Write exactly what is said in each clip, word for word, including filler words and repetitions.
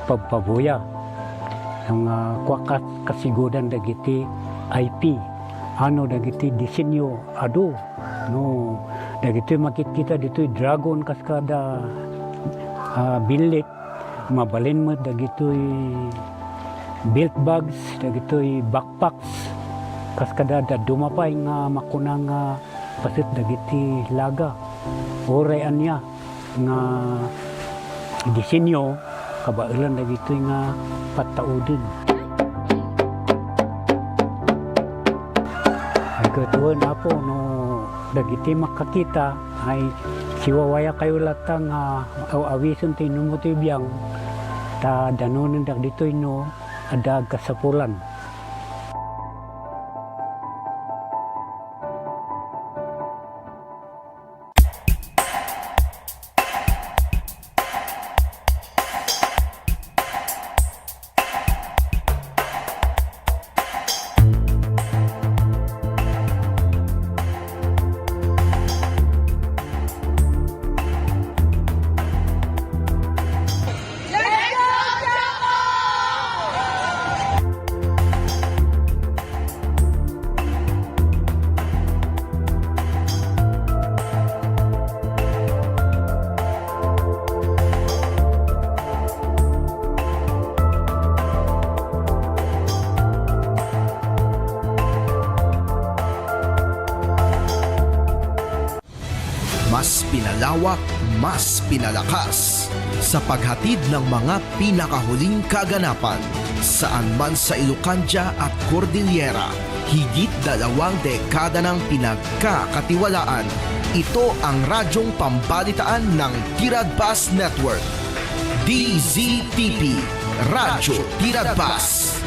pagpabuya. Nga kua kas-, kasigudan dagiti I P, ano dagiti disenyo adu, no, dagiti makitkita ditoy dragon kas kada, ah, billit, mabalin met dagitoy belt bags, dagitoy backpacks, kas kada dadduma pay nga makuna nga paset dagiti laga. Uray ania nga disenyo, kabaelan dagitoy nga pattauden. Ay, ket wen, Apo, no dagiti makakita, ay, siwawayakayo latta nga aw-awisen ti inummo ti biang, ta danonen dagitoy no adda agkasapulan. Mas pinalawak, mas pinalakas sa paghatid ng mga pinakahuling kaganapan. Saan man sa Ilocandia at Cordillera, higit dalawang dekada nang pinagkakatiwalaan. Ito ang radyong pambalitaan ng Tiradpas Network. D Z T P, Radyo Tiradpas.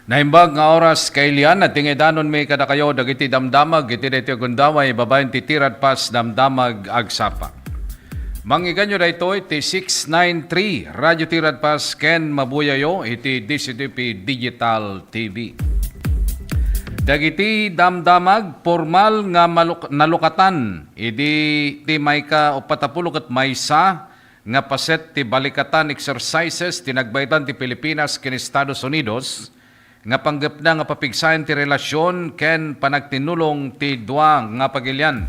Naimbag nga oras, kailian, a tingedanonmi kadakayo dagiti damdamag iti daytoy gundaway babaen ti Tiradpas Damdamag Agsapa. Mangngegyo daytoy ti six nine three Radyo Tiradpas ken mabuyayo iti D Z T P Digital T V. Dagiti damdamag pormal nga maluk-, nalukatan idi ti maika-uppat a pulo ket maysa nga paset ti balikatan exercises ti nagbaetan ti Pilipinas ken Estados Unidos nga panggepna nga papigsaen ti relasyon ken panagtinnulong ti dua nga pagilian.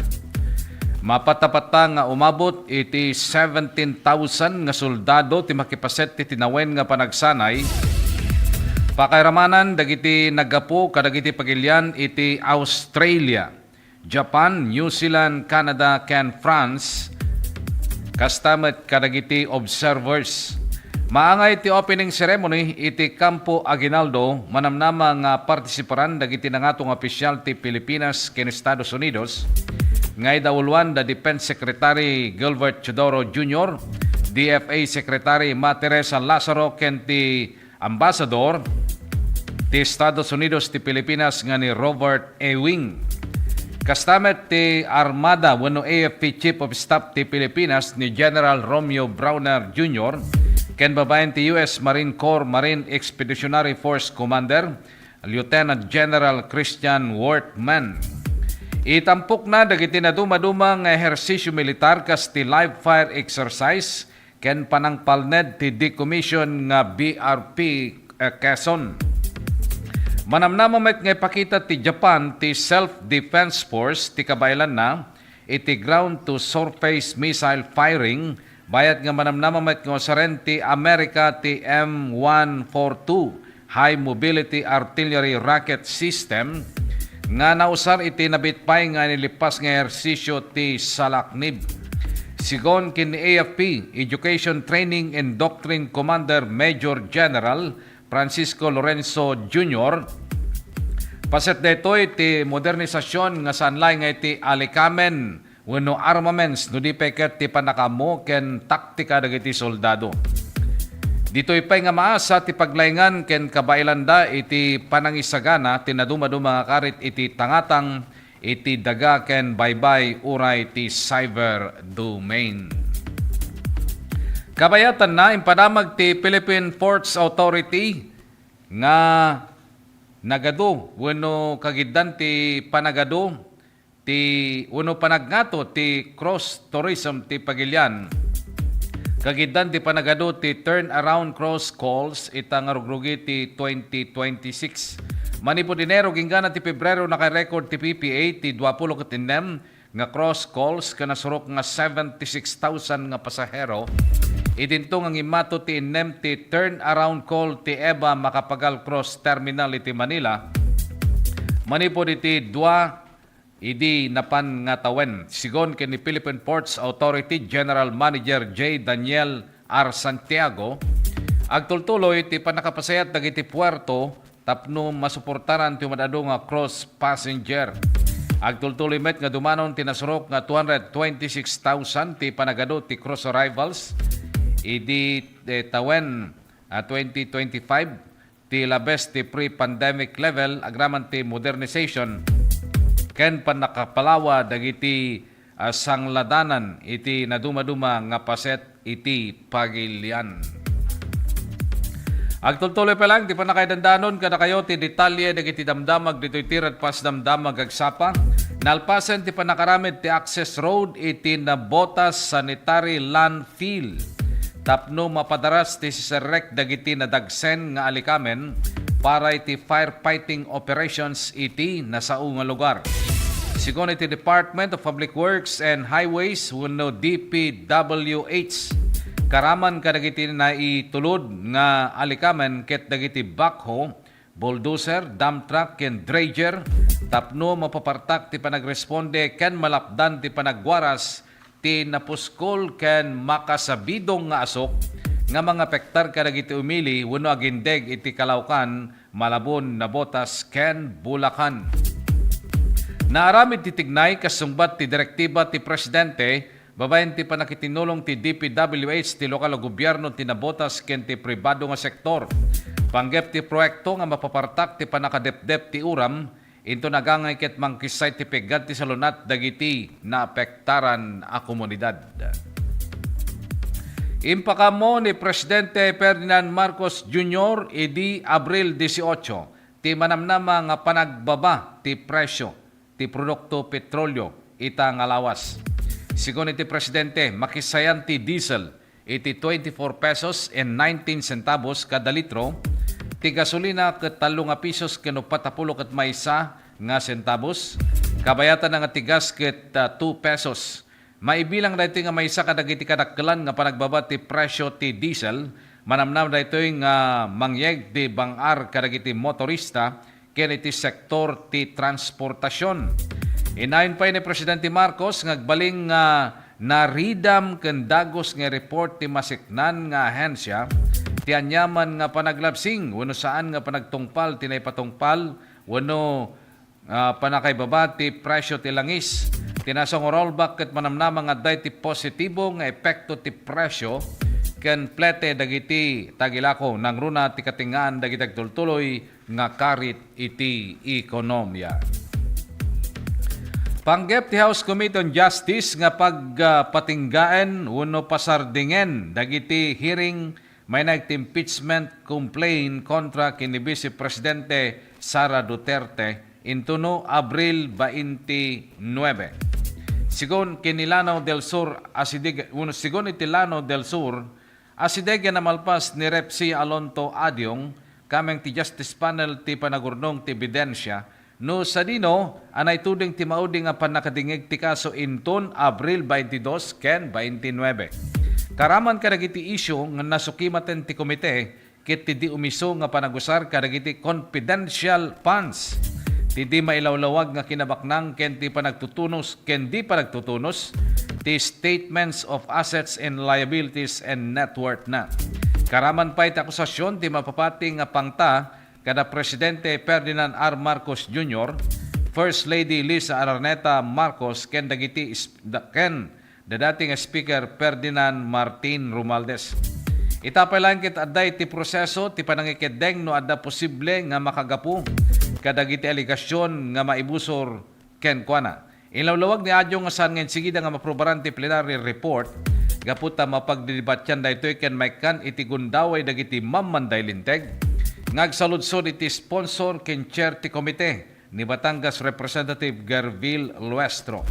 Mapatapata nga umabot iti seventeen thousand nga soldado ti makipaset ti tinawen nga panagsanay. Pakairamanan dagiti naggapu kadagiti pagilian iti Australia, Japan, New Zealand, Canada, ken France, kasta met kadagiti observers. Maangay ti opening ceremony iti Campo Aguinaldo, manamnama nga partisiparan dagiti nangato nga opisyal ti Pilipinas ken Estados Unidos, nga idauloan da Defense Secretary Gilbert Teodoro Junior, D F A Secretary Ma Teresa Lazaro, ken ti Ambassador ti Estados Unidos ti Pilipinas nga ni Robert Ewing. Kasta met ti Armada wenno A F P Chief of Staff ti Pilipinas ni General Romeo Brawner Junior ken babaen ti U S Marine Corps Marine Expeditionary Force Commander, Lieutenant General Christian Wortman. Itampokna dagiti nadumaduma nga ehersisyo militar kas ti live fire exercise ken panangpalned ti decommission nga B R P, eh, Quezon. Manamnama met nga ipakita ti Japan ti Self-Defense Force ti kabaelanna iti ground-to-surface missile firing, bayat nga manamnama met nga usaren ti Amerika ti M one forty-two High Mobility Artillery Rocket System nga nausar iti nabitpay nga inilipas nga ehersisyo ti Salaknib. Sigun ken ni A F P Education Training and Doctrine Commander Major General Francisco Lorenzo Junior, paset daytoy ti modernisasyon nga saan laeng nga iti alikamen wenno armaments no di pay ket ti pannakaammo ken taktika dagiti soldado. Ditoy pay nga maasa ti paglaingan ken kabaelanda iti panangisagana ti nadumaduma nga karit iti tangatang iti daga ken baybay uray ti cyber domain. Kabayatanna, impadamag ti Philippine Ports Authority nga nagadu wenno kagiddan ti panagadu ti wenno panagngato ti cross tourism ti Pagilian. Kagiddan ti panagadu ti turnaround cross calls ita nga rugrugi ti twenty twenty-six. Manipud Enero inggana ti Pebrero, naka-record ti P P A ti duapulo ket innem nga cross calls ken nasurok nga seventy-six thousand nga pasahero. Idinto nga ngimmato ti innem ti turnaround call ti EVA Macapagal Cross Terminal iti Manila manipud iti dua idi napan nga tawen. Sigun ken ni Philippine Ports Authority General Manager J. Daniel R. Santiago, agtultuloy ti pannakapasayat dagiti puerto tapno masuportaran ti umad-adu nga cross passenger. Agtultuloy met nga dumanon ti nasurok nga two hundred twenty-six thousand ti panagadu ti cross arrivals idi, eh, tawen, ah, twenty twenty-five, ti labes ti pre-pandemic level agraman ti modernization ken pannakapalawa dagiti, ah, sangladanan iti nadumaduma nga paset iti Pagilian. Agtultuloy pa lang ti pannakaidandanon kadakayo ti detalye dagiti damdamag ditoy ti Radpas Damdamag Agsapa. Nalpasen ti pannakaramid ti access road iti Nabotas Sanitary Landfill tapno mapadaras ti siserrek dagiti nadagsen nga alikamen para iti firefighting operations iti nasao nga lugar. Sigun iti Department of Public Works and Highways wenno D P W H, karaman kadagiti naitulod nga alikamen ket dagiti backhoe, bulldozer, dump truck, ken dredger tapno mapapartak ti panagresponde ken malapdan ti panagwaras ti napuskol ken makasabidong nga asuk nga mangapektar kadagiti umili wenno agindeg iti Calaucan, Malabon, Nabotas, ken Bulacan. Naaramid ti tignay kas sungbat ti direktiba ti Presidente babaen ti pannakitinulong ti D P W H, ti lokal a gobierno, ti nabotas, ken ti pribado nga sektor. Panggep ti proyekto nga mapapartak ti pannakadepdep ti uram, inton agangay ket mangkissay ti peggad ti salun-at dagiti naapektaran a komunidad. Impakaammo ni Presidente Ferdinand Marcos Junior idi Abril dieciocho ti manamnama nga panagbaba ti presyo ti produkto petrolio ita nga lawas. Sigun iti Presidente, makissayan ti diesel iti twenty-four pesos and nineteen centavos kada litro, ti gasolina ket tallo nga pesos ken uppat a pulo ket maysa nga centavos, kabayatan nga ti gas ket, ah, two pesos. Maibilang daytoy nga maysa kadagiti kadakkelan nga panagbaba ti presyo ti diesel. Manamnama daytoy nga mangyeg ti bang-ar kadagiti motorista ken iti sektor ti transportasion. Inayon pay ni Presidente Marcos nga agbalin nga naridam ken dagus nga report ti masiknan nga ahensya ti aniaman nga panaglabsing wenno saan nga panagtungpal ti naipatungpal wenno, ah, pannakaibaba ti presyo ti langis. Ti nasao nga rollback ket manamnama nga adda iti positibo nga epekto ti presyo ken plete dagiti tagilako. Nangruna ti katingaan dagiti agtultuloy nga karit iti ekonomia. Panggep ti House Committee on Justice nga pagpatinggaen wenno pasardingen dagiti hearing maineg ti impeachment complaint kontra ken ni Vice Presidente Sara Duterte intono Abril twenty-nine. Sigun ken ni Lanao del Sur, asideg, wenno sigun iti Lanao del Sur, asideg a namalpas ni Rep C. Alonto Adiong, kameng ti Justice Panel ti panagurnong ti ebidensia no sadino a naituding ti maudi nga pannakadingngeg ti kaso inton Abril twenty-dos ken twenty-nine. Karaman kadagiti isyu nga nasukimaten ti komite ket ti di umiso nga panagusar kadagiti confidential funds, ti di mailawlawag nga kinabaknang ken ti panagtutunos ken di panagtutunos ti statements of assets and liabilities and net worth na. Karaman pay ti akusasyon ti mapapati nga pangta kada Presidente Ferdinand R. Marcos Junior, First Lady Liza Araneta Marcos, ken dagiti is-, da-, ken dadati nga Speaker Ferdinand Martin Romualdez. Ita pay laeng ket adda iti proseso ti panangikeddeng no adda posible nga makagapu kadagiti alegasyon nga maibusor kenkuana. Inlawlawag ni Adio nga saan nga insigida nga maprobaran ti plenary report gapu ta mapagdidibatian daytoy ken maikkan iti gundaway dagiti mammanday linteg nga agsaludsod iti sponsor ken chair ti komite ni Batangas Representative Gervil Luestro.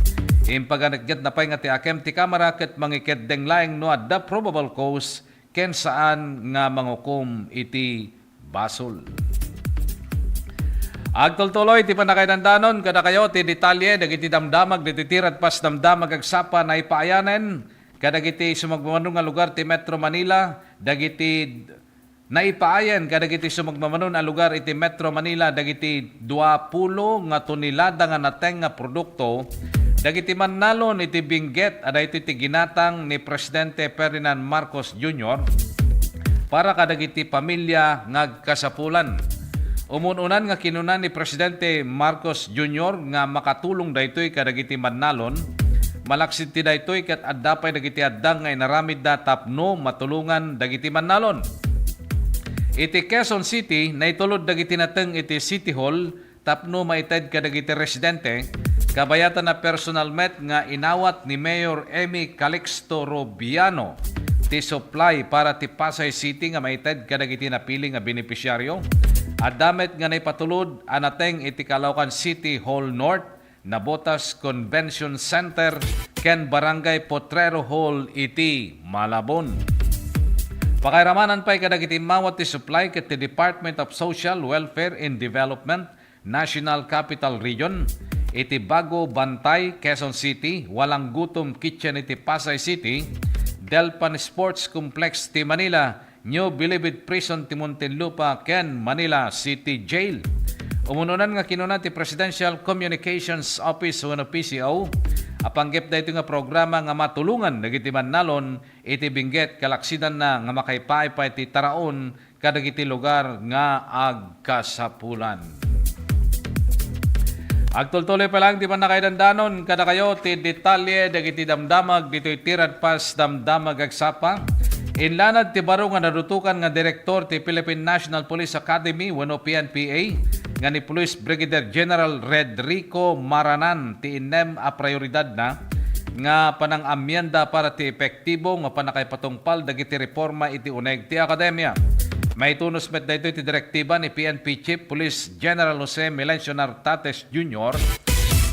Impaganetgetna pay nga ti akem ti Kamara ket mangikeddeng laeng no adda probable cause ken saan nga mangukom iti basol. Agtultuloy ti pannakaidandanon kadakayo ti detalye dagiti damdamag ditoy ti radpas damdamag agsapa naipaayanen kadagiti sumagmamano nga lugar ti Metro Manila, dagiti naipaayan kadagiti sumagmamano a lugar iti Metro Manila dagiti dua pulo nga tonelada nga nateng nga produkto dagiti mannalon iti bingget a daytoy ti ginatang ni Presidente Ferdinand Marcos Junior para kadagiti pamilya nga agkasapulan. Umun-unan nga kinuna ni Presidente Marcos Junior nga makatulong daytoy kadagiti mannalon. Malaksid ti daytoy ket adda pay dagiti addang nga inaramidda tapno matulongan dagiti mannalon. Iti Quezon City, naitulod dagiti nateng iti City Hall tapno maited kadagiti residente, kabayatan a personal met nga inawat ni Mayor Emmy Calixto Rubiano ti supply para ti Pasay City nga maited kadagiti napili nga benepisyaryo. Adda met nga naipatulod a nateng iti Caloocan City Hall North, Navotas Convention Center, ken Barangay Potrero Hall iti Malabon. Pakairamanan pay kadagiti immawat ti supply ket ti Department of Social Welfare and Development, National Capital Region, iti Bago Bantay, Quezon City, Walang Gutom Kitchen iti Pasay City, Delpan Sports Complex ti Manila, New Bilibid Prison ti Muntinlupa ken Manila City Jail. Umununan nga kinuna ti Presidential Communications Office wenno P C O a panggep daytoy nga programa nga matulongan dagiti mannalon iti bingget kalaksidanna nga makaipaay pay ti taraon kadagiti lugar nga agkasapulan. Agtultuloy pa lang ti pannakaidandanon kadakayo ti detalye dagiti damdamag ditoy ti radpas damdamag agsapa. Inlanad ti baro nga nadutokan nga direktor ti Philippine National Police Academy wenno P N P A nga ni Police Brigadier General Redrico Maranan ti innem a prioridadna nga panangamienda para ti epektibo nga pannakaipatungpal dagiti reforma iti uneg ti akademia. Maitunos met daytoy ti direktiba ni P N P Chief Police General Jose Melencio Nartates Junior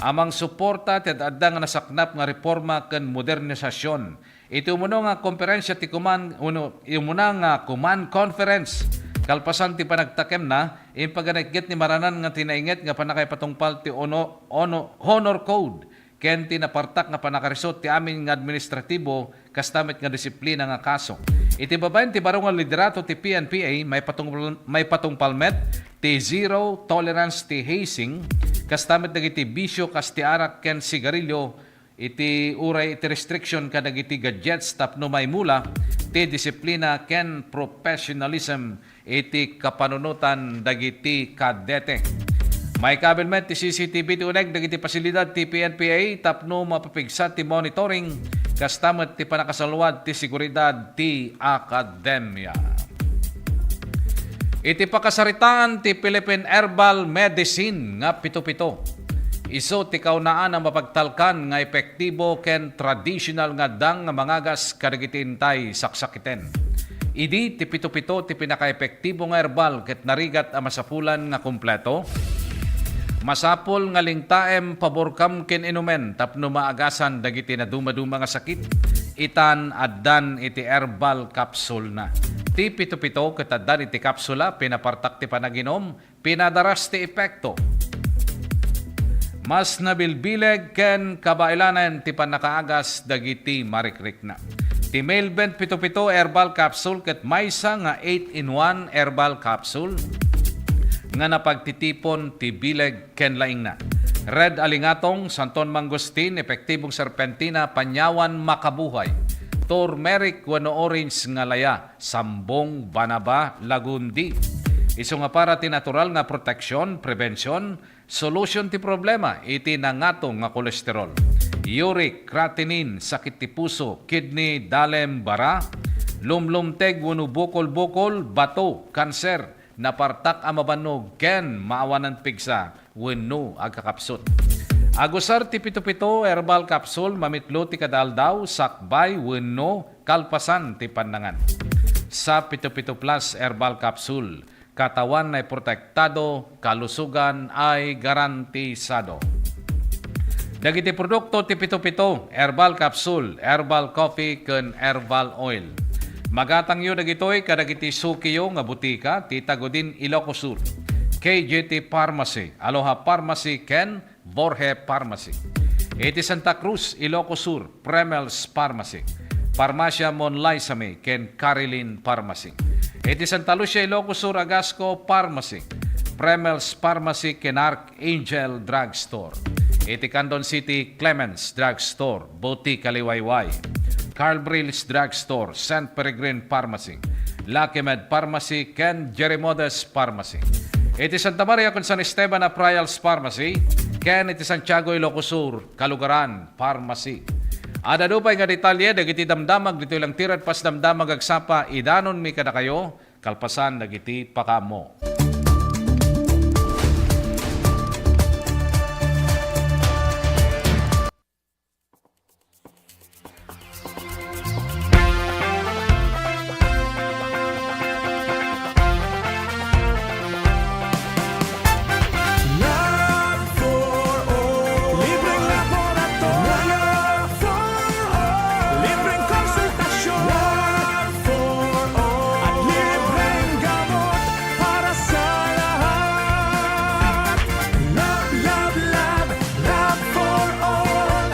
a mangsuporta ti ad-adda nga nasaknap nga reforma ken modernisasyon. Iti umuna nga komperensia ti kuman, uno, umuna nga command conference, kalpasan ti panagtakemna, impaganetget ni Maranan nga tinainget nga pannakaipatungpal ti ono-, ono-, honor code ken ti napartak nga pannakarisut ti amin nga administratibo kasta met nga disiplina nga kaso. Iti babaen ti baro nga liderato ti P N P A, maipatungpal, maipatungpal met ti zero tolerance ti hazing, kasta met dagiti bisio kas ti arak ken sigarilyo, iti uray iti restriction kadagiti gadgets tapno maimula ti disiplina ken professionalism iti kapanunotan dagiti kadete. Maikabil met ti C C T V ti uneg dagiti pasilidad ti P N P A tapno mapapigsa ti monitoring, kasta met ti pannakasaluad ti seguridad ti akademia. Iti pakasaritaan ti Philippine Herbal Medicine nga pito-pito, isu ti kaunaan a mapagtalkan nga epektibo ken tradisyonal nga addang nga mangagas kadagiti intay saksakiten. Idi ti pito-pito ti pinakaepektibo nga herbal ket narigat a masapulan nga kompleto, masapul nga lingtaem paborkam ken inumen tapno maagasan dagiti nadumaduma nga sakit. Itan addan iti herbal capsule na. Ti pito-pito ket addan iti kapsula, pinapartak ti panaginum, pinadaras ti epekto. Mas nabilbileg ken kabaelanen ti pannakaagas dagiti marikrikna. Ti Melvent pito-pito herbal capsule ket maysa nga eight-in-one herbal capsule nga napagtitipon ti bileg ken laingna. Red alingatong, santon mangosteen, epektibong serpentina, panyawan makabuhay. Turmeric wenno orange nga laya, sambong, banaba, lagundi. Isu nga para ti natural nga proteksyon, prebension, solusyon ti problema iti nangato nga kolesterol. Uric, creatinine, sakit ti puso, kidney, dalem, bara, lumlumteg wenno bukol-bukol, bato, kanser, napartak a mabannog ken maawanan pigsa wenno agkakapsut. Agusar ti Pito Pito Herbal Capsule, mamitlo ti kada aldaw, sakbay wenno kalpasan ti pannangan. Sa Pito Pito Plus Herbal Capsule, katawan ay protektado, kalusugan ay garantisado. Dagiti produkto ti Pito Pito, herbal capsule, herbal coffee, ken herbal oil. Magatangyo dagitoy kadagiti sukiyo nga butika ti Tagudin, Ilocos Sur, K J T Pharmacy, Aloha Pharmacy, ken Borge Pharmacy. Iti Santa Cruz, Ilocos Sur, Premel's Pharmacy, Farmacia Monlaisame, ken Carilin Pharmacy. Iti Santa Lucia, Ilocos Sur, Agasco Pharmacy, Premel's Pharmacy, ken Archangel Drugstore. Iti Candon City, Clemens Drugstore, Botica Liwayway, Carl Brill's Drugstore, Saint Peregrine Pharmacy, Lucky Med Pharmacy, ken Jerimodes Pharmacy. Iti Santa Maria ken San Esteban, Aprayal's Pharmacy, ken iti Santiago, Ilocos Sur, Kalugaran Pharmacy. Adda pay nga detalye dagiti damdamag ditoy langted, pasdamdamag agsapa, idanonmi kadakayo, kalpasan dagiti pakaammo. Love for all. Libreng laboratorio. Love for all. Libreng konsultasyon. Love for all. At libreng gamot para sa lahat. Love, love, love. Love for all,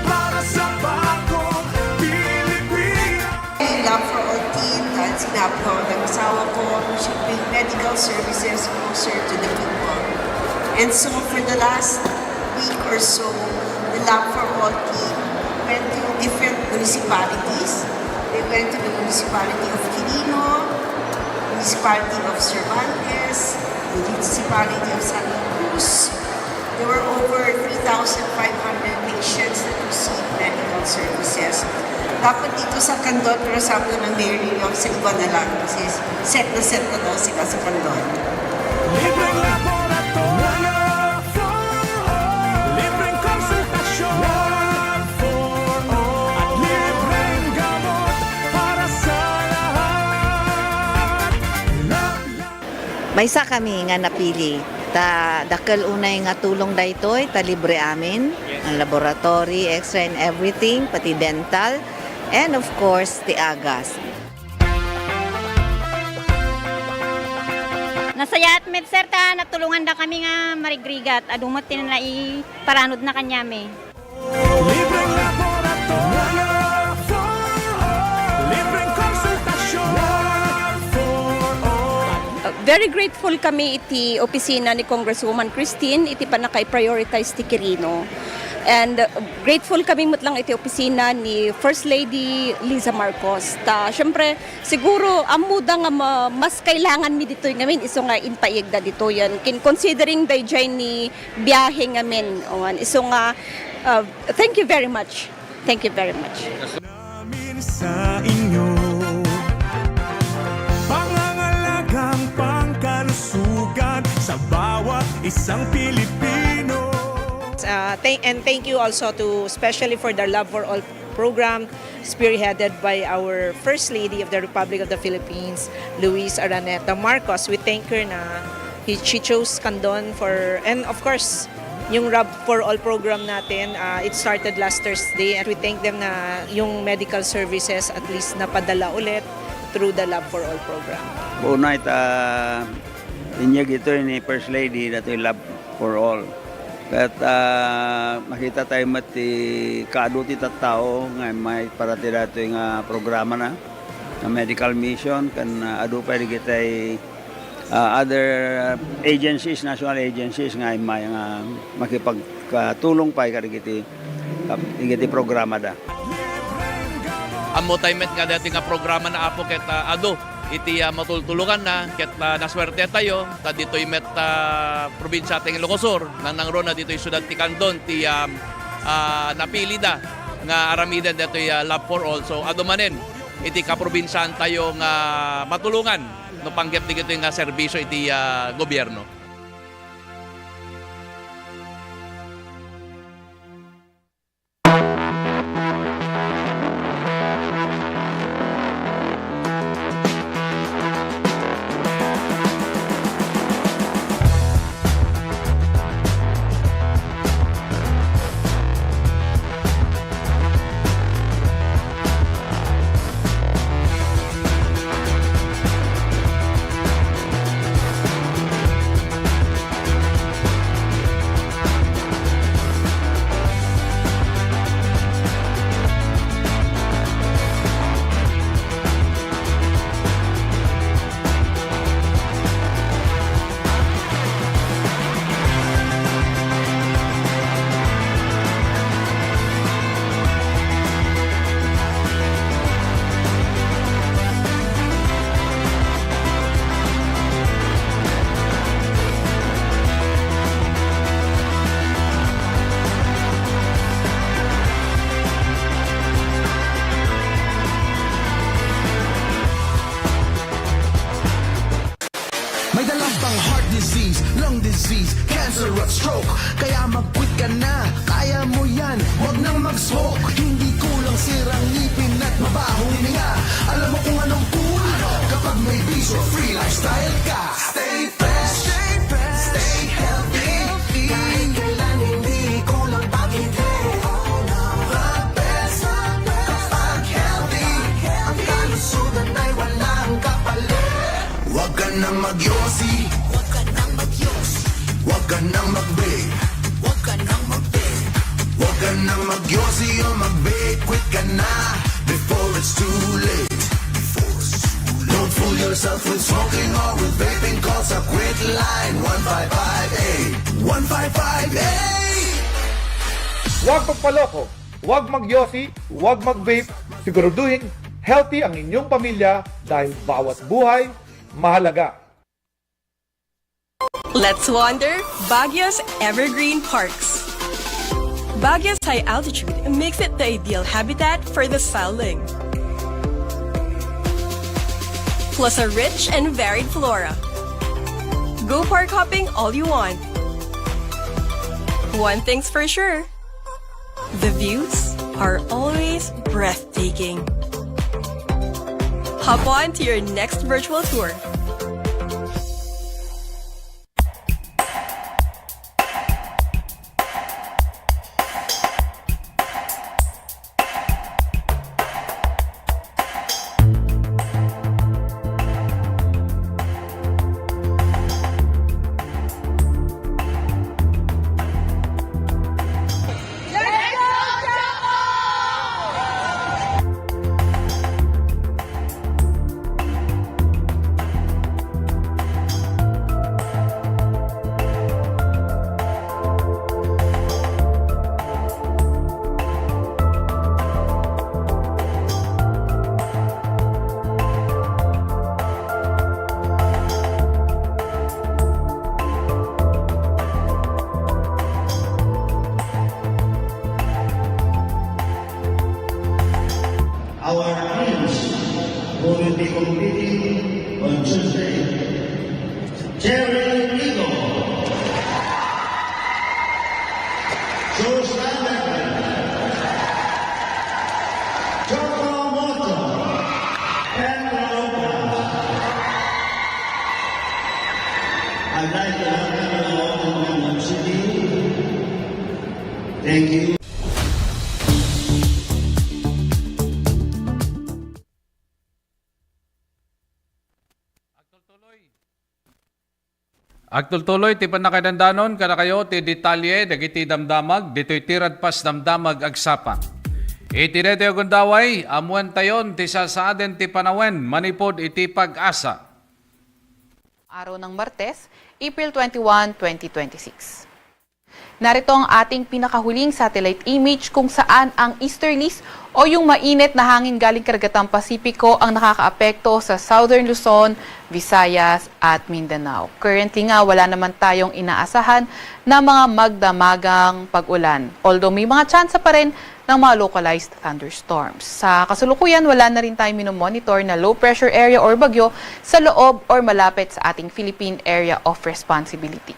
para sa bagong Pilipinas. Love for all team, dahil sinabi ho ng asawa ko, we should bring medical services closer to the people. And so for the last week or so, the Love for All team went to different municipalities. They went to the municipality of Quirino, municipality of Cervantes, municipality of Santa Cruz, There were over three thousand five hundred patients that received medical services. Dapat dito sa Candon, pero sabi ko ng mayor ninyo, sa iba na lang. Kasi set na set na daw sila sa Candon. Libreng laboratorio for all. Libreng konsultasyon for all. At libreng gamot para sa lahat. Love, love. Maysa kami nga napili. Ta dakkel unay nga tulong daytoy, ta libre amin, ang laboratory, X-ray and everything, pati dental, and of course, ti agas. Nasayaat met, sir, ta natulonganda kami nga marigrigat. Adu met ti naiparanudna kaniami. Libreng laboratorio for all. Libreng konsultasyon for all. Uh, very grateful kami iti opisina ni Congresswoman Christine iti pannakaiprioritize ti Quirino. And, uh, grateful kami met lang iti opisina ni First Lady Liza Marcos. Ta, syempre, siguro, ammoda nga ma-, mas kailanganmi ditoy ngamin, isu nga impayegda ditoyen. Kin-, considering daydiay ni biahe ngamin. Awan, isu nga, uh, thank you very much. Thank you very much. Namin sa inyo, pangangalagang pangkalusugan sa bawat isang Pilipino. Uh, thank, and thank you also to, especially for the Love for All program, spearheaded by our First Lady of the Republic of the Philippines, Luis Araneta Marcos. We thank her na he, she chose Candon for, and of course, yung Love for All program natin, ah, it started last Thursday, and we thank them na yung medical services at least napadala ulit through the Love for All program. Unay ta inyeg ito ni First Lady, datoy Love for All. Ket, ah, makita tayo met ti kaadu ti tattao nga immay para ti datoy nga programa na, nga medical mission, ken, ah, adu pay dagiti, ah, other agencies, national agencies nga immay nga makipagkatulong pay kadagiti, ah, dagiti programa da. Ammo tayo met nga dati nga programa na, Apo, ket, ah, adu iti, ah, matultulukanna, ket, ah, nasuerte tayo, ta ditoy met, ah, probinsia ti Ilocos Sur, nangnangruna ditoy siudad ti Candon, ti, ah, ah, napili da nga aramiden ditoy, ah, Love for All. So, adu manen iti kaprobinsiaan tayo nga matulongan no panggep dagitoy nga serbisio iti, ah, gobierno. May dala pang heart disease, lung disease, cancer at stroke. Kaya mag-quit ka na, kaya mo yan, wag nang mag-smoke. Hindi kulang sirang ngipin at mabahong hininga. Alam mo kung anong cool? Kapag may bisyo, free lifestyle ka. Stay fresh, stay fresh, stay healthy. Kahit kailan hindi kulang pag-ibig. The best, kapag healthy, ang kalusugan ay walang kapalit. Huwag ka nang magyosi. Huwag ka nang magyosi. Huwag ka nang mag-vape. Huwag ka nang mag-vape. Huwag ka nang magyosi o mag-vape. Quit ka na before it's too late. Before it's too late. Don't fool yourself with smoking or with vaping. Call sa Quit Line one five five eight. One five five eight! Huwag magpaloko, huwag magyosi, huwag mag-vape. Siguraduhin healthy ang inyong pamilya dahil bawat buhay mahalaga. Let's wander Baguio's evergreen parks. Baguio's high altitude makes it the ideal habitat for the silent, plus a rich and varied flora. Go park hopping all you want. One thing's for sure, the views are always breathtaking. Hop on to your next virtual tour. Our teams who will be competing on Tuesday: Jerry Rigo, Susan Choco Moto, Pedro Lopez. I'd like to welcome you all to Manila City. Thank you. Agtultuloy. Agtultuloy ti pannakaidandanon kadakayo ti detalye dagiti damdamag ditoy Tiradpas Damdamag Agsapa. Iti daytoy a gundaway, ammoentayon ti sasaaden ti panawen manipud iti PAGASA. Araw ng Martes, April twenty-one, twenty twenty-six. Narito ang ating pinakahuling satellite image kung saan ang easterlies o yung mainit na hangin galing Karagatan Pasipiko ang nakakaapekto sa Southern Luzon, Visayas at Mindanao. Currently nga, wala naman tayong inaasahan na mga magdamagang pag-ulan, although may mga tsansa pa rin ng mga localized thunderstorms. Sa kasalukuyan, wala na rin tayo minomonitor na low pressure area or bagyo sa loob or malapit sa ating Philippine Area of Responsibility.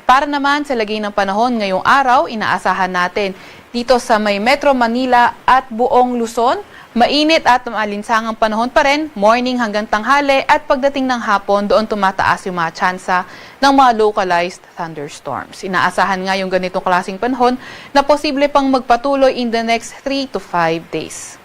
Para naman sa lagay ng panahon ngayong araw, inaasahan natin dito sa may Metro Manila at buong Luzon, mainit at maalinsangang panahon pa rin, morning hanggang tanghali at pagdating ng hapon, doon tumataas yung mga tsansa ng mga localized thunderstorms. Inaasahan nga yung ganitong klaseng panahon na posible pang magpatuloy in the next three to five days.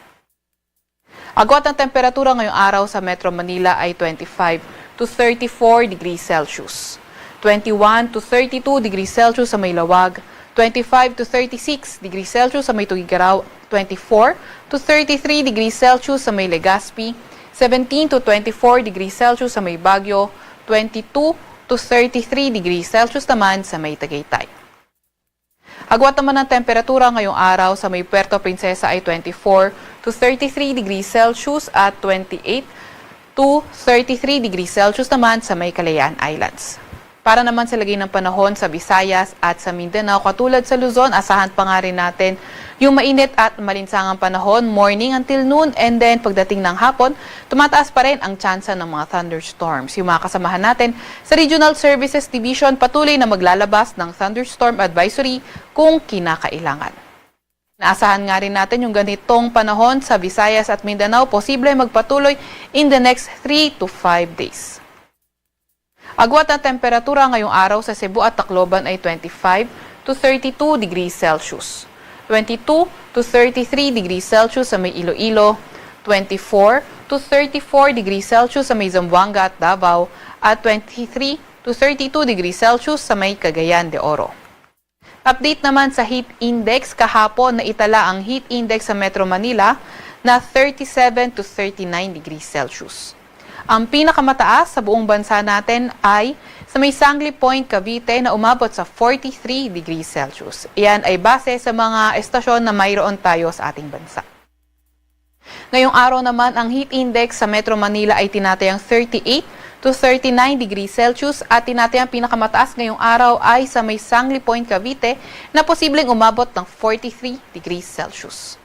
Agwat ng temperatura ngayong araw sa Metro Manila ay twenty-five to thirty-four degrees Celsius, twenty-one to thirty-two degrees Celsius sa may Laoag, twenty-five to thirty-six degrees Celsius sa may Tuguegarao, twenty-four to thirty-three degrees Celsius sa may Legazpi, seventeen to twenty-four degrees Celsius sa may Baguio, twenty-two to thirty-three degrees Celsius naman sa may Tagaytay. Agwat naman ang temperatura ngayong araw sa may Puerto Princesa ay twenty-four to thirty-three degrees Celsius at twenty-eight to thirty-three degrees Celsius naman sa may Kalayaan Islands. Para naman sa lagay ng panahon sa Visayas at sa Mindanao, katulad sa Luzon, asahan pa nga rin natin yung mainit at malinsangang panahon, morning until noon, and then pagdating ng hapon, tumataas pa rin ang tsansa ng mga thunderstorms. Yung mga kasamahan natin sa Regional Services Division, patuloy na maglalabas ng thunderstorm advisory kung kinakailangan. Naasahan nga rin natin yung ganitong panahon sa Visayas at Mindanao, posible magpatuloy in the next three to five days. Agwat ng temperatura ngayong araw sa Cebu at Tacloban ay twenty-five to thirty-two degrees Celsius, twenty-two to thirty-three degrees Celsius sa may Iloilo, twenty-four to thirty-four degrees Celsius sa may Zamboanga at Davao, at twenty-three to thirty-two degrees Celsius sa may Cagayan de Oro. Update naman sa heat index, kahapon naitala ang heat index sa Metro Manila na thirty-seven to thirty-nine degrees Celsius. Ang pinakamataas sa buong bansa natin ay sa may Sangley Point, Cavite na umabot sa forty-three degrees Celsius. Iyan ay base sa mga estasyon na mayroon tayo sa ating bansa. Ngayong araw naman, ang heat index sa Metro Manila ay tinatayang thirty-eight to thirty-nine degrees Celsius at tinatayang pinakamataas ngayong araw ay sa may Sangley Point, Cavite na posibleng umabot ng forty-three degrees Celsius.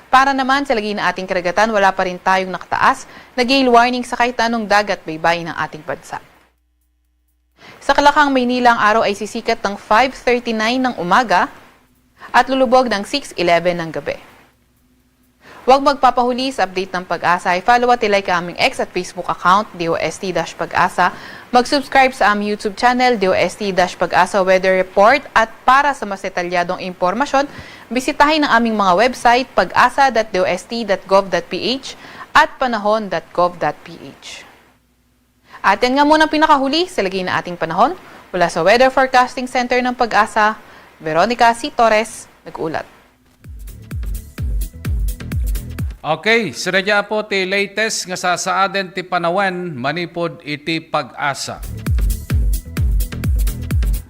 Para naman sa lagay ng ating karagatan, wala pa rin tayong nakataas na gale warning sa kahit anong dagat baybayin ng ating bansa. Sa Kalakang, Maynila, ang araw ay sisikat ng five thirty-nine ng umaga at lulubog ng six eleven ng gabi. Huwag magpapahuli sa update ng Pag-asa. I-follow at i-like ang aming X at Facebook account, D O S T dash Pag-asa. Mag-subscribe sa aming YouTube channel, D O S T dash Pag-asa Weather Report. At para sa mas detalyadong impormasyon, bisitahin ang aming mga website, pag-asa dot D O S T dot gov dot P H at panahon dot gov dot P H. At yan nga muna ang pinakahuli sa lagay na ating panahon. Mula sa Weather Forecasting Center ng Pag-asa, Veronica C. Torres, nag-uulat. Okay, sinadia po ti latest nga sasaaden ti panawen manipud iti Pag-asa.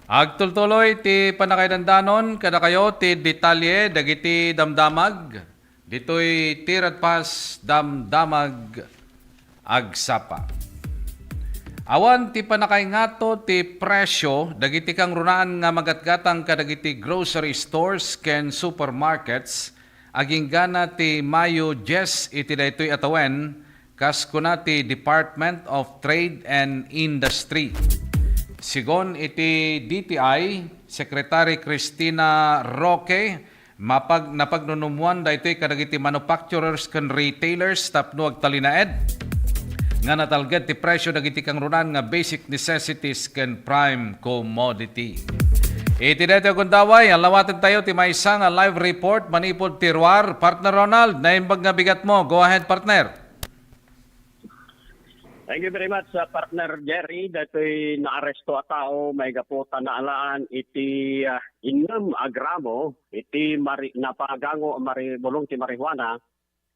Agtultuloy ti pannakaidandanon kadakayo ti detalye dagiti damdamag. Ditoy Tiradpas Damdamag Agsapa. Awan ti pannakaingato ti presio dagiti kangrunaan nga magatgatang kadagiti grocery stores ken supermarkets aginggana ti Mayo dies iti daytoy a tawen, kas kuna ti Department of Trade and Industry. Sigon iti D T I Secretary Cristina Roque, Mapag-, napagnunumwan daytoy kadagiti manufacturers ken retailers tapno agtalinaed nga natalged ti presio dagiti kangrunaan nga basic necessities ken prime commodity. Iti daytoy a gundaway, allawatentayo ti maysa nga live report manipud ti ruar. Partner Ronald, naimbag nga bigatmo. Go ahead, partner. Thank you very much, uh, partner Jerry. Daytoy naaresto a tao, maigapu ta naalaan iti, uh, innem a gramo iti mari-, napagango a mari-, bulong ti marijuana.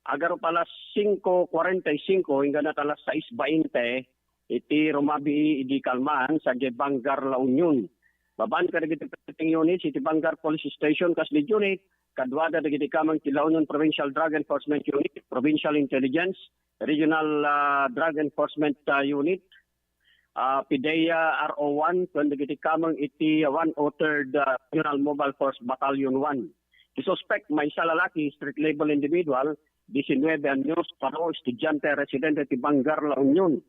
Agarup alas singko kuarenta y singko inggana alas sais bainte iti rumabii idi kalman sadiay Bangar, La Union. Babaen kadagiti operating units iti Bangar Police Station kas lead unit, kaduada dagiti kameng ti La Union Provincial Drug Enforcement Unit, Provincial Intelligence, Regional, ah, Drug Enforcement, ah, Unit, ah, PDEA R O one, ken dagiti kameng iti one oh third, ah, Regional Mobile Force Battalion one. Ti suspek, maysa lalaki, street level individual, diecinueve anyos, paro, estudiante, residente ti Bangar, La Union.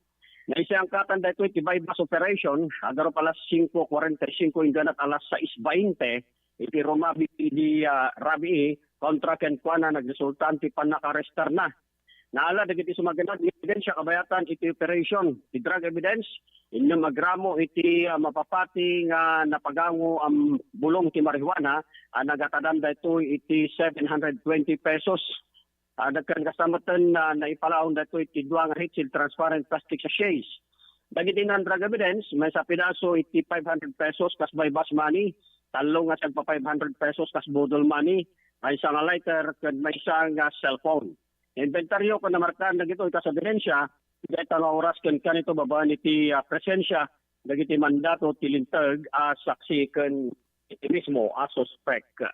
Naisayangkatan daytoy ti buy-bust operation, agarup alas singko kuarenta y singko inggana alas sais bainte, iti rumabii idi, ah, rabii, kontra kenkuana nagresulta ti pannakarestarna. Naala dagiti sumaginag nga ebidensya kabayatan iti operation. Ti drug evidence, innem a gramo iti, ah, mapapati nga napagango a bulong ti marijuana a nagatadan daytoy iti seven hundred twenty pesos. Ah, dagken kasta metten, ah, naipalaong daytoy iti dua nga heat-sealed transparent plastic sachets. Dagiti non-drug evidence, maysa a pedaso iti five hundred pesos kas buy-bust money, tallo nga sagpa five hundred pesos kas boodle money, maysa nga lighter, ken maysa nga cellphone. Naimbentaryo ken namarkaen dagitoy kas ebidensya, dayta nga oras ken kanito babaen iti, ah, presensia dagiti mandato ti linteg a saksi ken iti mismo a suspek.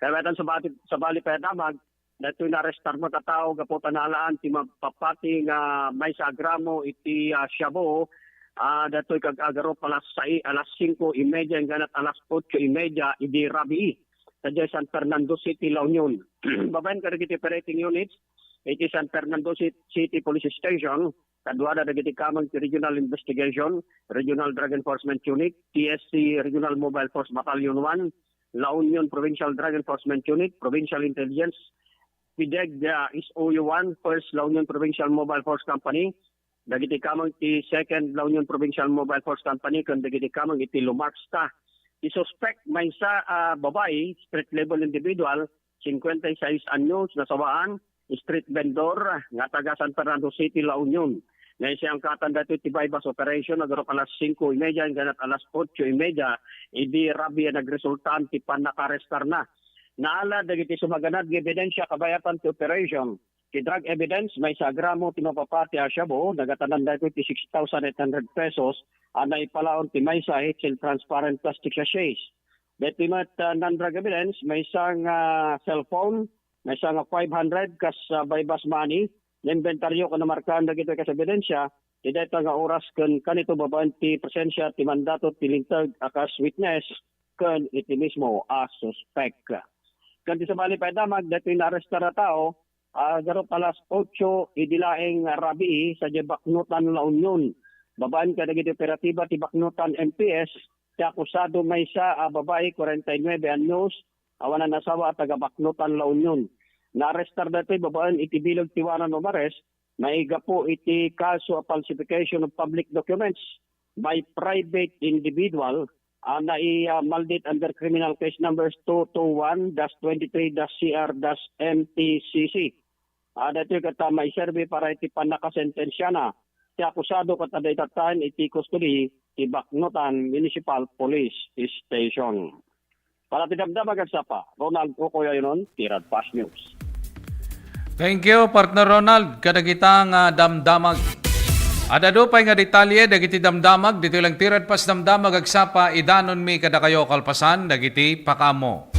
Kayatan sabali, sabali pay a damag, daytoy naarestar met a tao gapu ta naalaan ti mapapati nga maysa a gramo iti, ah, shabu Ah, datoy kag-agarup alas sais, alas singko y media, ingganat alas otso y media, idi rabii, sadiay San Fernando City, La Union. Babaen kadagiti operating units, iti San Fernando Ci-, City Police Station, kaduada dagiti kameng ti Regional Investigation, Regional Drug Enforcement Unit, T S C Regional Mobile Force Battalion one, La Union Provincial Drug Enforcement Unit, Provincial Intelligence, PDEG, ah, S O U one, First La Union Provincial Mobile Force Company, dagiti kameng ti Second La Union Provincial Mobile Force Company, ken dagiti kameng iti Lumarxta. Ti suspek, maysa a babai, street level individual, singkuenta y sais anyos, nasawaan, street vendor, nga taga San Fernando City, La Union. Naisiangkatan daytoy ti buy-bust operation, agarup alas singko y media, ingganat alas otso y media, idi rabii a nagresulta ti pannakarestarna. Naala dagiti sumaganad nga ebidensia kabayatan ti operation. Ti drug evidence, maysa a gramo ti mapapati a shabu, nagatanan daytoy ti six thousand eight hundred pesos a naipalaon ti maysa a heat-sealed transparent plastic sachets. Daytoy met, ah, non-drug evidence, maysa nga cellphone, maysa nga five hundred kas, ah, buy-bust money, naimbentaryo ken namarkaan dagitoy kas ebidensia, ti dayta nga oras ken kanito babaen ti presensia ti mandato ti linteg a kas witness ken iti mismo a suspek. Ken ti sabali pay a damag, daytoy naarestar a tao, agarup alas otso idi laeng rabii sadiay Baknotan, La Union. Babaen kadagiti operatiba ti Baknotan M P S, ti akusado maysa a babai, kuarenta y nuebe anyos, awan a nasawa a taga Baknotan, La Union. Naarestar daytoy babaen iti bileg ti warrant of arrest maigapu iti kaso a falsification of public documents by private individual a nai-, ah, maldate under criminal case numbers two two one dash twenty-three dash C R dash M T C C. Ah, daytoy ket, ah, maiserbi para iti pannakasentensiana ti akusado ket adda itataen iti kustodi ti Baknotan Municipal Police Station. Para ti Damdamag Agsapa, Ronald Ucoy Ayonon, Tirad Fast News. Thank you, partner Ronald, kadagita nga damdamag. Adda adu pay nga detalye dagiti damdamag, ditoy lang Tirad Fast Damdamag Agsapa, idanonmi kadakayo kalpasan dagiti pakaammo.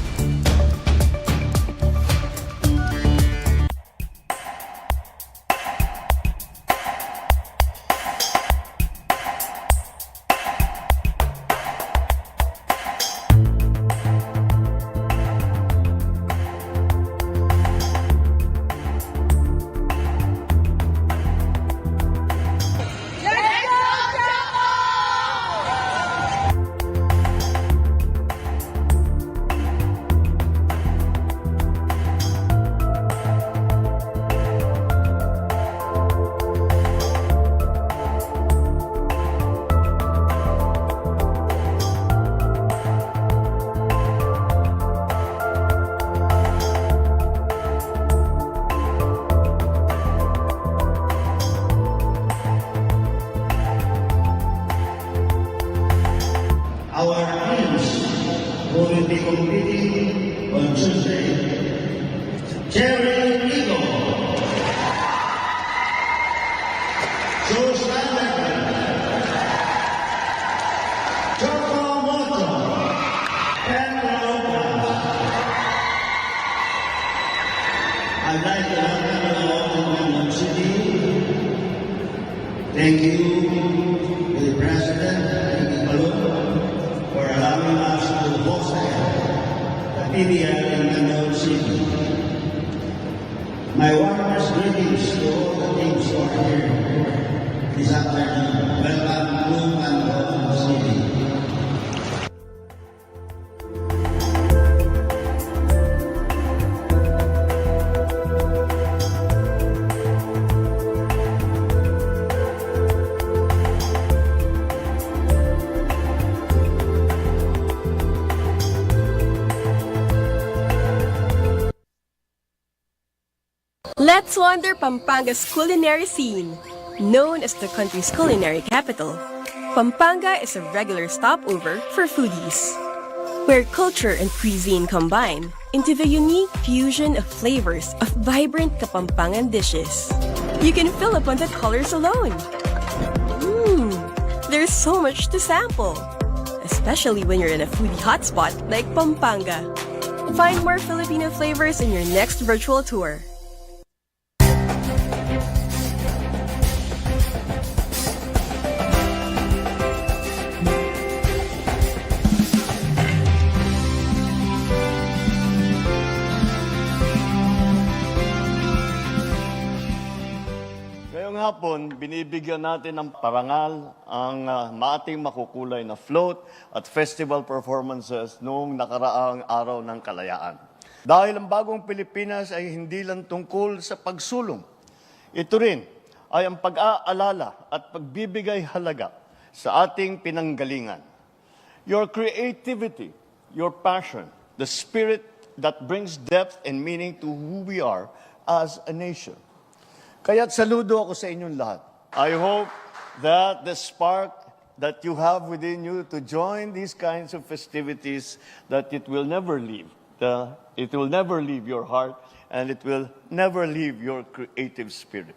Our teams who will be competing on Tuesday, Jerry Rico, Jules Allen, Choco Moto, and Lopez. I'd like to welcome you all to Mangkok City. Thank you to the President, Ricky Palun, for allowing us to host the P D L in Mangkok City. My warmest greetings to all the teams who are here this afternoon. Welcome to Mangkok City. Let's wander Pampanga's culinary scene. Known as the country's culinary capital, Pampanga is a regular stopover for foodies, where culture and cuisine combine into the unique fusion of flavors of vibrant Kapampangan dishes. You can fill upon the colors alone. Mmm, there's so much to sample, especially when you're in a foodie hotspot like Pampanga. Find more Filipino flavors in your next virtual tour. Ngayong hapon, binibigyan natin ng parangal ang, ah, ating makukulay na float at festival performances noong nakaraang Araw ng Kalayaan. Dahil ang bagong Pilipinas ay hindi lang tungkol sa pagsulong. Ito rin ay ang pag-aalala at pagbibigay halaga sa ating pinanggalingan. Your creativity, your passion, the spirit that brings depth and meaning to who we are as a nation. Kaya't saludo ako sa inyong lahat. I hope that the spark that you have within you to join these kinds of festivities, that it will never leave. The, it will never leave your heart, and it will never leave your creative spirit.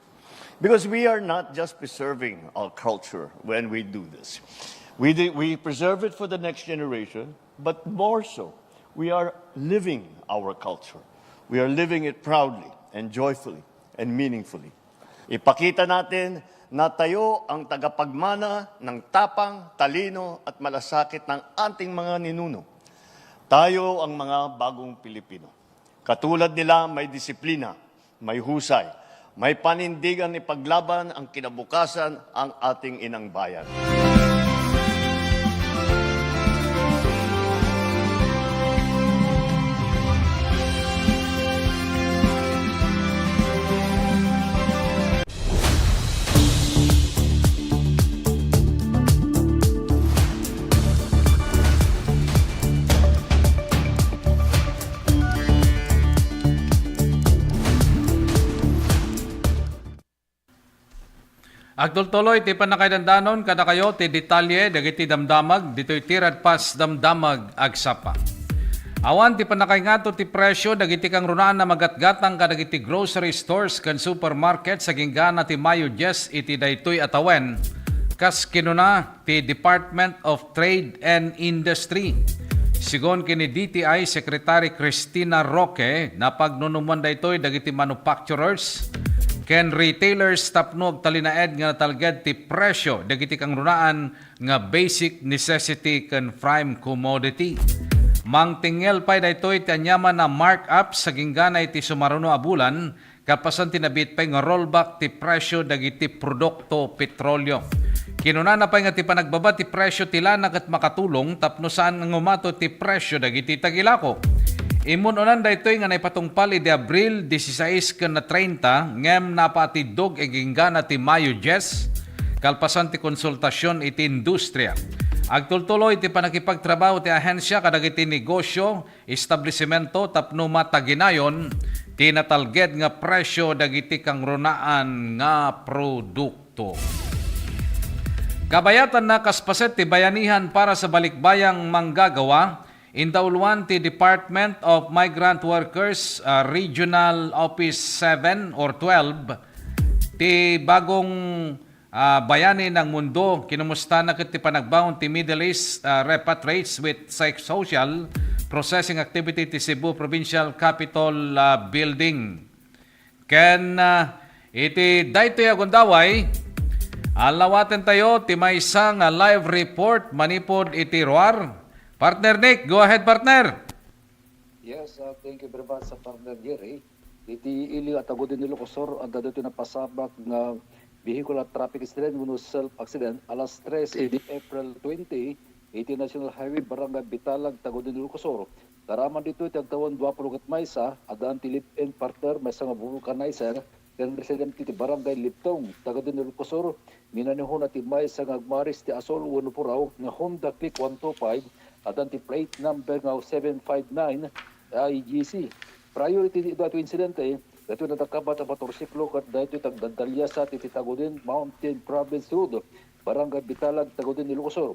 Because we are not just preserving our culture when we do this. We, do, we preserve it for the next generation, but more so, we are living our culture. We are living it proudly and joyfully and meaningfully. Ipakita natin na tayo ang tagapagmana ng tapang, talino at malasakit ng ating mga ninuno. Tayo ang mga bagong Pilipino. Katulad nila, may disiplina, may husay, may panindigan ipaglaban ang kinabukasan ang ating inang bayan. Agtultuloy ti pannakaidandanon kadakayo ti detalye dagiti damdamag ditoy ti Radpas Damdamag Agsapa. Awan ti pannakaingato ti presyo dagiti kangrunaan a magatgatang kadagiti grocery stores ken supermarket sa ginggana ti Mayo dies iti daytoy a tawen, kas kinuna ti Department of Trade and Industry. Sigun ken ni D T I Secretary Christina Roque, napagnunumoan daytoy dagiti manufacturers ken retailers tapno agtalinaed nga natalged ti presyo dagiti kangrunaan nga basic necessity ken prime commodity. Mangtingngel pay daytoy ti aniaman a markup sa ginggana iti sumaruno a bulan, kalpasan ti nabiit pay nga rollback ti presyo dagiti produkto petrolyo. Kinunana pay nga ti panagbaba ti presyo ti lana ket makatulong tapno saan nga umato ti presyo dagiti tagilako. Immun-unan daytoy nga naipatungpal idi Abril disisais ken na treinta, ngem napaatiddog iti ginggana ti Mayo dies, kalpasan ti konsultasion iti industria. Agtultuloy ti pannakipagtrabaho ti ahensia kadagiti negosio, establisimento tapno mataginayon ti natalged nga presyo dagiti kangrunaan nga produkto. Kabayatanna, kas paset ti bayanihan para sa balikbayang manggagawa, indauluan ti Department of Migrant Workers, ah, Regional Office seven or twelve, ti bagong ah, bayani ng mundo, kinumustana ket ti panagbaon ti Middle East, ah, repatriates with psychosocial processing activity ti Cebu Provincial Capitol, ah, Building. Ken, ah, iti daytoy a gundaway, allawatentayo ti maysa nga live report manipud iti ruar. Partner Nick, go ahead, partner. Yes, uh, thank you very much, uh, Partner Jerry. Iti ili a tago din Ilocos Sur, adda ditoy napasabak nga vehicular traffic incident wenno self accident alas tres idi April twenty, iti National Highway, Barangay Bitalag, tago din Ilocos Sur. Karaman ditoy ti agtawen dua pulo ket maysa, addaan ti live-in partner, maysa nga vulcanizer, ken residente ti Barangay Libtong, taga din Ilocos Sur, minanehona ti maysa nga agmaris ti asol wenno puraw nga Honda Click one two five, addaan ti plate number nga seven five nine I G C. Prior iti daytoy insidente, daytoy nadakabat a motorsiklo ket daytoy ti agdaldaliasat iti Tagudin Mountain Province Road, Barangay Bitalag, Tagudin, Ilocos Sur,